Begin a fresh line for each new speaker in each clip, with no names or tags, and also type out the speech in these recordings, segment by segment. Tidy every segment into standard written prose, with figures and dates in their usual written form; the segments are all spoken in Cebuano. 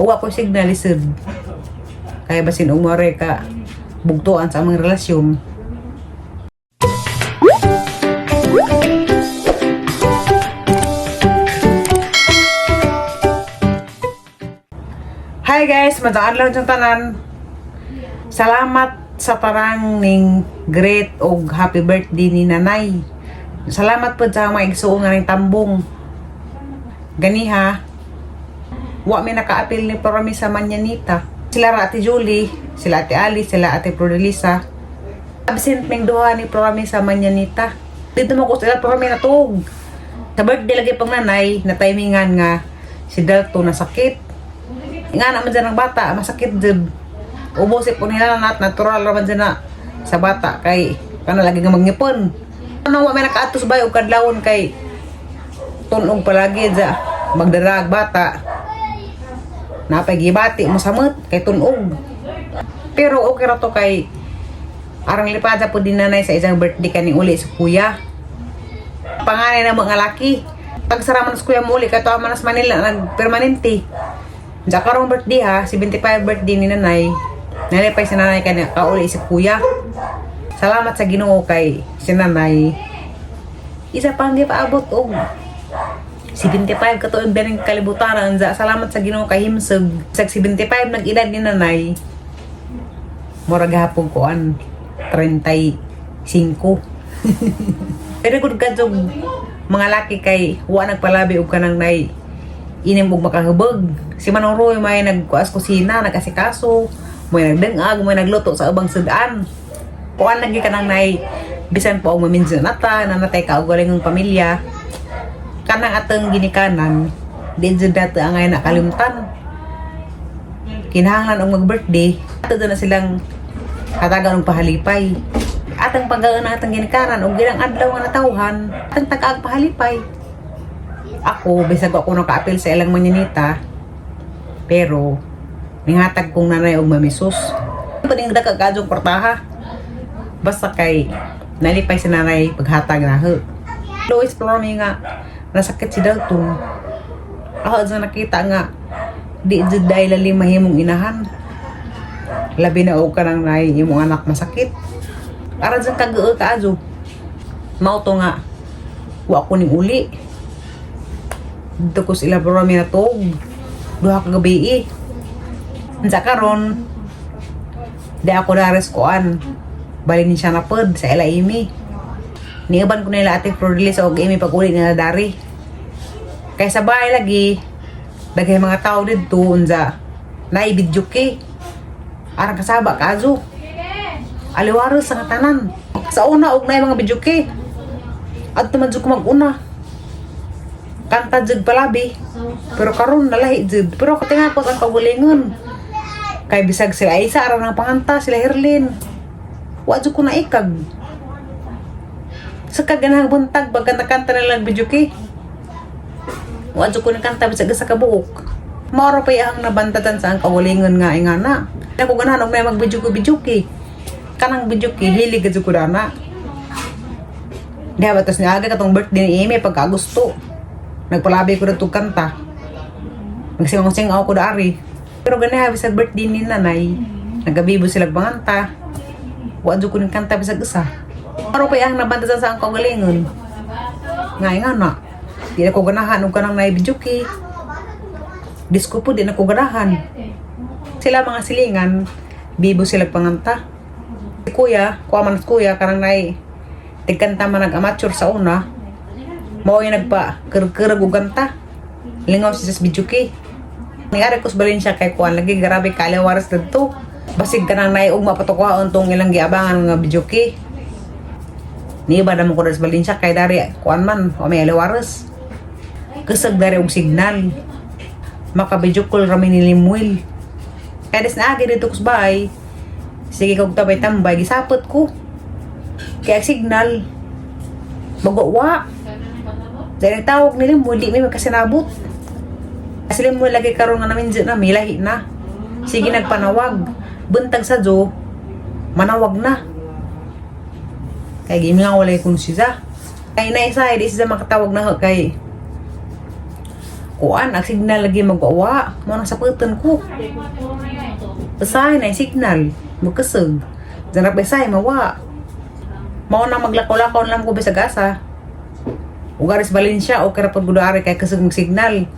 Wa ko signal, lisod. Kaya basin umore ka bugtuan sa among relasyon. Hi guys, madaan lang sa tanan. Salamat sa tarang ning great og happy birthday ni Nanay. Salamat po sa mga igsuong nga ning tambong. Ganiha, wa mi nakaapil ni Parami sa Manyanita. Sila ra Ate Julie, sila Ate Alice, sila Ate Prodelisa. Absent ming duha ni Parami sa Manyanita. Dito mo ko sila Parami natug. Sa birthday lagi pang nanay, na timingan nga si Dalto nasakit. Nga naman dyan ang bata, masakit dyan. Ubosip po nila nat, natural raman dyan na sa bata kay kana lagi nga mangipon. Ano wa may nakaatos bay og kadlawon kay tunog palagi dya magdarag bata. Napay gibati mo samot kay tunog. Pero okay ra to kay arang lipada po din nanay sa isang birthday kaning uli sa kuya. Panganay na mga laki. Pagsara man sa kuya mo uli kato man sa Manila nagpermanente. Diya karong birthday ha, 75 birthday ni nanay. Nalipay si nanay kanya kauli si kuya. Salamat sa Ginoo kay si nanay. Isa pang gipaabot og 75 katuig din ang kalibutan anza. Salamat sa Ginoo kay himsog. Sa 75 nag-edad ni nanay. Murag hapon kuan 35. Pero good kadtong mga laki kay wa nagpalabi og kanang nay inim og makahubog. Si Manong Roy may nagkuas kusina, nag-asikaso, may nagdengag, may nagluto sa ubang sudan. Kuan lagi kanang nay bisan po og maminsan nata, nanatay ka og galing pamilya. Kanang atong ginikanan, di jud nato angay nakalimtan. Kinahanglan og mag-birthday, ato na silang hatagan og pahalipay. Atang paggaan na atang ginikanan og gilang adlaw nga natawhan, atang tagaag pahalipay. Ako, bisag ako nakaapil sa ilang manyanita, pero nihatag kong nanay og mamisus. Paning daka kadjong kwartaha. Basta kay nalipay si nanay paghatag na ho. Lois Florami nga nasakit si Dalton. Ako dyan nakita nga di jud dahil lalim mahimong inahan. Labi na og kanang nay imong anak masakit. Ara dyan kagoo kaadyo. Mao to nga wa ko ning uli. Dito ko sila Florami natug. Duha ka gabi eh. Unsa karon di ako dares kuan. Bali ni siya napod sa ila imi. Niuban ko nila Ate Flordelis og imi pag uli nila dari. Kay sa bahay lagi, daghay mga tao didto unsa naay videoke. Arang kasaba kazo. Aliwaros sa tanan. Sa una og naay mga videoke. Adto man jud ko mag-una. Kanta jud palabi. Pero karon nalahi jud. Pero katingakot ang kaugalingon. Kay bisag sila Isa aran ang panganta sila Herlin. Wa jud ko naikag. Sa kaganahang buntag pag kanta na lang videoke. Wa jud ko kanta bisag sa kabuok. Mao pa ang nabantatan sa ang kaugalingon nga ingana. Ako ganahan og may mag-videoke videoke. Kanang videoke hilig jud ko dana. Diha ba tas niaga katong birthday ni Amy pagka Agosto. Nagpalabi ko na kanta. Nagsingaw-singaw ko dari. Pero ganiha bisag birthday ni nanay, nagabibo sila panganta. Wa jud ko ning kanta bisag usa. Pero pa ang nabantasan sa ang kaugalingon. Nga nga na. Di na ko ganahan og kanang naay videoke. Disco po di na ko ganahan. Sila mga silingan, bibo sila panganta. Si kuya, kuha man kuya kanang naay tigkanta man nag-amateur sa una. Mao yung nagpa kerkerag og kanta. Lingaw siya sa videoke. Ni-ari ko sa Valencia kay kuan lagi grabe kaliwaras didto. Basig kanang naay ugma patukuhaon tong ilang giabangan nga videoke. Niiba naman ko sa Valencia kay dari kuan man o may aliwaras. Kusog dari og signal. Maka-video call rami ni Limuel. Kaya des naagi dito ko sa bahay. Sige kog tambay-tambay gisapot ko. Kaya signal bago wa. Dahil tawag ni Limuel, di may magkasinabot. Kasi Limuel lagi karon nga namin dyan na, may lahi na. Sige nagpanawag. Buntag sa Jo, manawag na. Kaya gimi nga walay kung siya. Kay naisa, di siya makatawag na ho kay Kuan, ang signal lagi magwawa. Mo nang saputan ko. Usahay na yung signal. Magkasag. Zanap besay, mawa. Mao nang maglakaw-lakaw na lang ko bisag asa. Ugaris Valencia o kaya pag gudaari kay kasag mag signal.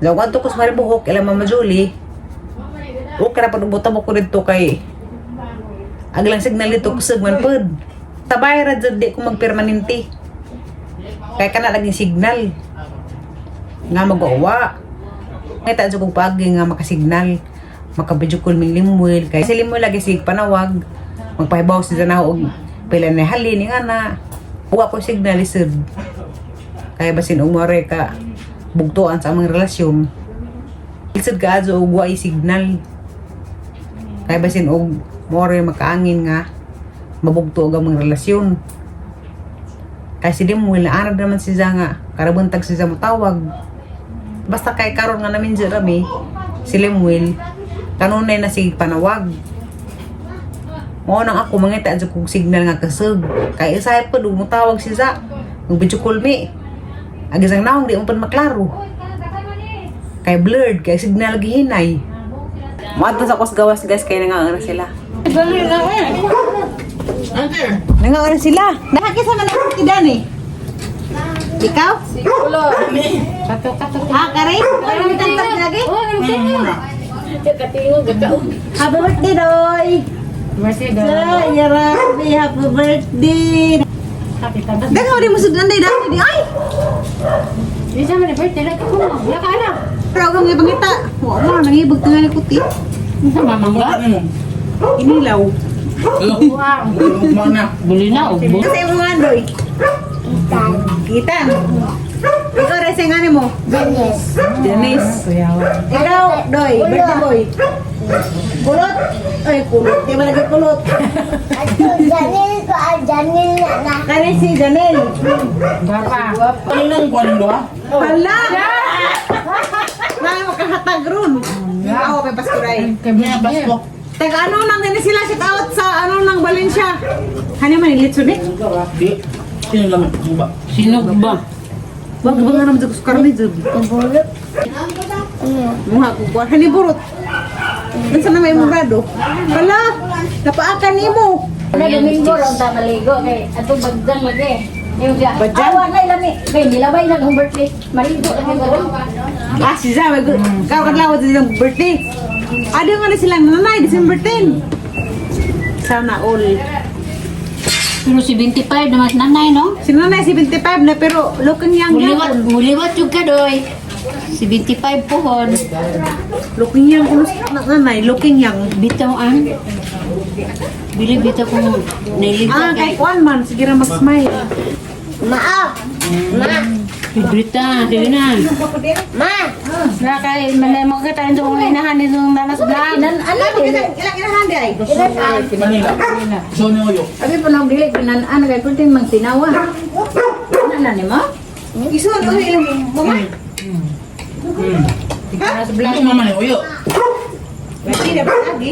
Daw kadto ko sa Maribuhok ila Mama Julie. O kaya pag buta mo ko dito kay aglang signal dito kusog man pod. Tabay ra jud di ko magpermanente. Kay kana laging signal nga mag-uwa. Ngita jud kog paagi nga makasignal. Maka-video call ming Limuel kay si Limuel lagi sig panawag. Magpahibaw si Zanaw og pila na halin ni nga na. Uwa ko signal isod. Kaya basin umore ka bugtuan sa among relasyon. Isod ka adyo og wa signal. Kaya basin og more makaangin nga mabugto og among relasyon. Kay si Limuel na anad naman si nga karabuntag si mo tawag. Basta kay karon nga namin dyan rami, si Lemuel, kanunay na si panawag. Mao nang ako mangita jud kog signal nga kasug. Kay usahay pa mo tawag si Za. Mag video call mi. Ang isang naong di mo pa maklaro. Kay blurred, kay signal gihinay. Moadto sa kos gawas guys kay nangaon na sila. Nangaon na sila. Nakakisa man ako si Dani. Ikaw? Ah, kare? Ano tantag lagi? Happy birthday, Doy! Birthday, Yarabi, happy birthday! Daghan di mo sudlan day dani di ay.
Di sa man birthday lang ko. Wala ka na.
Pero ang ibang ita. Wa mo nangibag tingali ko ti.
Sa mamangga.
Inilaw.
Wow. Buli na ugbo.
Kasi mo nga doy. Kitan. Ikaw rese nga mo.
Dennis.
Dennis. Ikaw, Doy, birthday boy. Kulot. Ay, kulot. Di ba lagi kulot?
Ato, Janil ko, ah, Janil na na.
Kani si Janel.
Gapa.
Hala! Nay, makahatag ron. Ako, may paskuray. Taga ano nang din sila shout out sa ano nang Valencia. Hani man ilitso ni?
Sinog ba?
Wag ba nga naman sa karne jud.
Kabulot.
Mga kukuan hani burot. Unsa na may imong grado? Hala, napaakan nimo.
Na Domingo ron ta maligo kay atong bagdang lagi. Yung siya.
Badyang?
Awa na lami. Kay nilabay na akong birthday. Maligo lang ko.
Ah, si Zah, may kaw kadlaw sa silang birthday. Ado nga na silang nanay, December 10. Sana all.
Pero si 25 naman si nanay no?
Si nanay 75 na pero looking young
Muliwat,
gyapon.
muliwat yung ka doy. 75 pohon.
Looking young kuno si nanay, looking young.
Bitaw ang. Bili bitaw kung nailigta
Ah, kay
kay.
kuan man, sige ra mag-smile.
Ma, ma,
Librita, sige na.
ma.
Na kay manay mo ka tayo doon inahan nitong nanas vlog.
Ilan ilang inahan di ay?
Abi pa nang dili pinan-an kay kunting mang tinawa. Ano na nimo?
Isuon ko ilang mama.
Nanas vlog.
Hindi na ba lagi?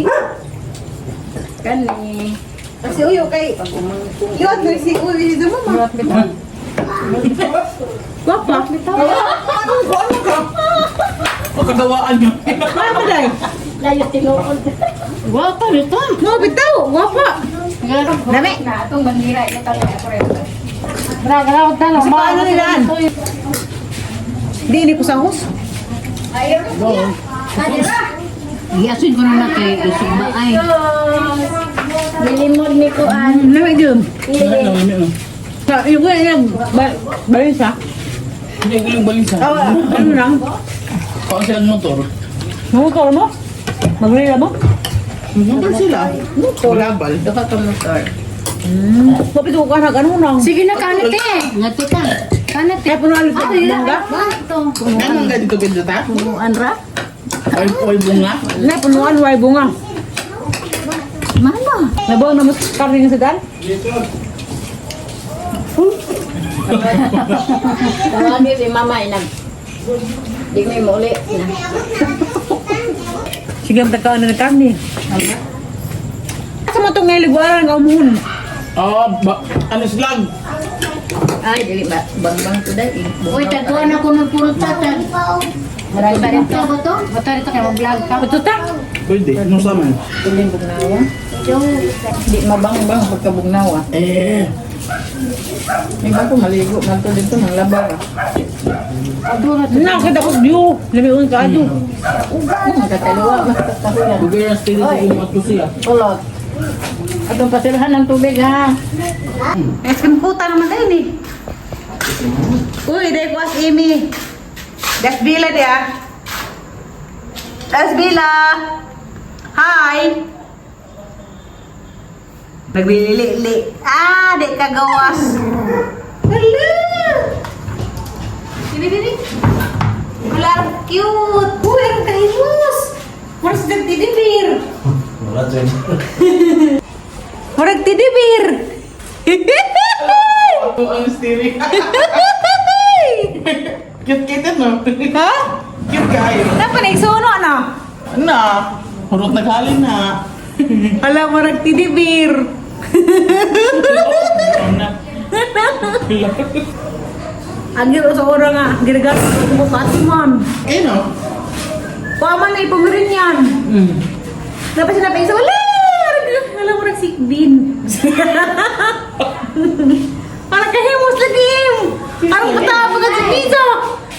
Kani.
Kasi uyo kay yun si uyo si mama. Gwapa.
Pagkagawaan niyo.
Gwapa day.
Layo tinuod.
Gwapa nito.
No, bitaw, gwapa. Dami.
Na atong bandira ila tayo ako rin.
Bra, galaw talo.
Sa paano nilaan? Di ni ko sa hus.
Giasin ko na na kay isig ba ay.
Nilimod ni kuan.
Nami jud. Sa yung yung balin sa.
Hindi ko yung balisa.
Ah, ano lang?
Paano sila ng motor?
Motor mo? Magrila mo?
Motor sila. Global.
Duha ka motor.
Mapito ko kanag ano nang.
Sige na kanit eh. Ngadto ta. Kanit eh.
Kaya puno alit bangga.
Ano ang ganito ganda ta?
Punuan ra.
Ay, oy bunga.
Na punuan way bunga.
Mama.
Nabaw na mas karne nga sa dan.
Tawagin si mama inag. Di may muli na.
Sige ang tagkaon na ng karne. Sa mo tong ngayon nga umuhon.
Ah, ba, ano slag?
Ay dili ba bangbang to dai.
Uy, tagkuhan ako ng puro tata. Buto dito. Buto? Buto dito kay mo-vlog ka.
Buto ta.
Pwede. Nung saman.
Piling bugnawa. Di mabang-bang pagkabugnawa.
Eh.
May bago maligo, manto dito ng labar.
Na, kita ko view. Lamiun ka ado.
Kataluwa, mas kataluwa.
Bugay ang steady sa umat ko siya.
Kulot. Atong pasilhan ng tubig ha.
Eskin puta naman tayo ni. Uy, dahil ko as Amy. Das Bila di ah. Das Bila. Hi. Naglilili. Ah, di ka gawas. Hello. Bibi, bibi. Wala, ang cute. Uy, ang kahimus. Murag sa teddy bear.
Wala dyan.
Murag teddy bear.
Ito ang steering. Cute kita no?
Ha?
Cute kayo.
Dapat na na.
Na. Hurot naghalin na.
Ala, murag teddy bear.
Na.
Ang giro sa ora nga, ginagamit ko sa man.
Eh no?
Paman na ipumirin yan. Dapat sinabi sa wala! Wala mo nagsikbin. Parang kahimos lagi. Parang katapag at sa pizza.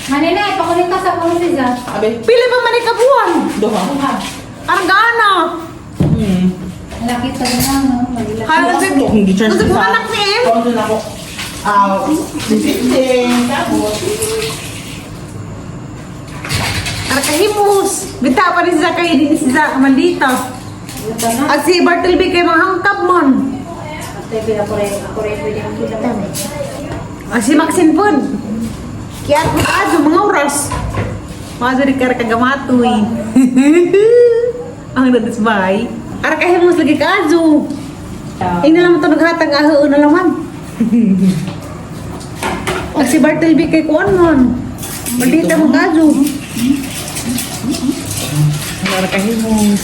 Manina, ipakulit ka sa kulit ah.
Abe.
Pili pa man ikabuan.
Doha.
Parang gaana.
Laki pa rin na, no? Magilak.
Parang sa
Kung gi-charge
Gusto
ko
ko
sa-
anak ni Em.
Kung ako. Ah, si Tintin. Tapos.
Parang kahimos. Binta pa rin siya kay din siya maldita. At si Bartleby kay mga hangkap mon.
Ate, pila ko rin, ako rin pwede ang kita.
At si Maxine pod. Kaya at mga mga oras. Mga di kara kagamatoy. Ang dadasbay. Ara kahimos lagi kaadyo. Ing na lang ito naghatag aho na laman. At si Bartleby kay kuan mon. Maldita mo kaadyo. Ara kahimos.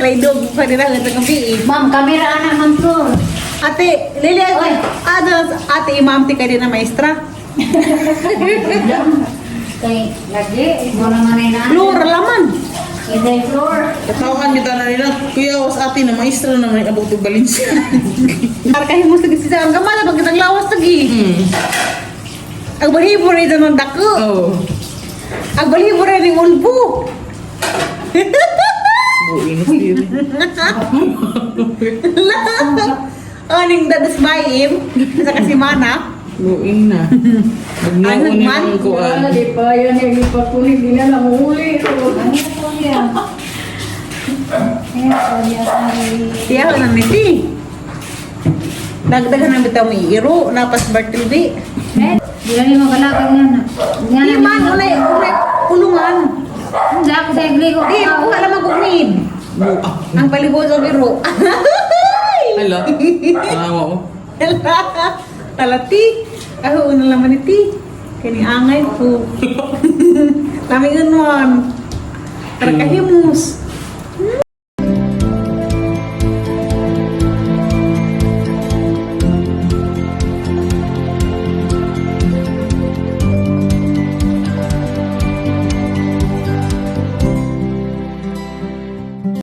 Alay dog pa nila sa gabi.
Ma'am, kamera ana, ma'am Flor.
Ate, Lily, ate, ano, ate, imam ti ka din na maestra.
Kay, lagi, wala man ay na.
Flor, laman.
Inday Flor.
Katawan kita na nila. Kuya, was ate na maestra na may abot og Valencia.
Para kahimos lagi siya. Ang gamala, pag kitang lawas lagi. Ang balhibo rin ito ng dako.
Oh.
Ang balhibo rin ng ulbo.
Buing steering.
Aning dadas bayim. Sa kasimana.
Buing na.
Ano
Bugnaon ni
man?
ang kuan.
Di pa yan yung ipakulit, di na lang uli.
Ano po niya? Ayan po niya.
Tiyaw ng niti. Dagdagan na bitaw may iro. Napas Bartleby.
Eh, di lang yung magalakang nga na. Nga
Di man, unay, unay, kulungan.
Hindi ako sa igli ko.
Di, makuha lamang kong need. Ang palibot sa biro.
Hala. Awa mo.
Talati. Ako una laman iti. Kani angay ko. Laming unwan. Para kahimus.